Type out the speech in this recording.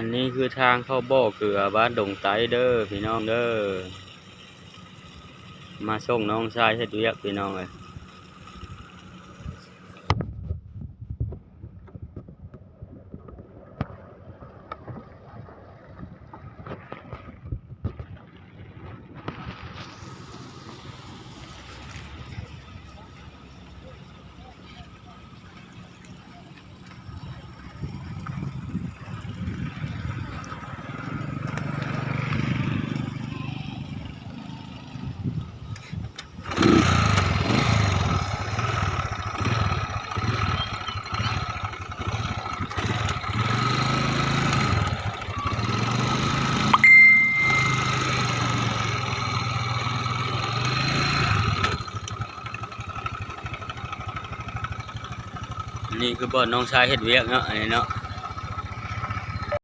ອັນນີ້ຄືທາງເຂົ້າບໍ່ເກືອ ບ້ານດົງໃຕ້ເດີພີ່ນ້ອງເດີ. ມາສົ່ງນ້ອງຊາຍເຮັດວຽກພີ່ນ້ອງເອີຍ. ນີ້ຄືບ່ອນນ້ອງຊາຍເຮັດວຽກເນາະ ອັນນີ້ເນາະ.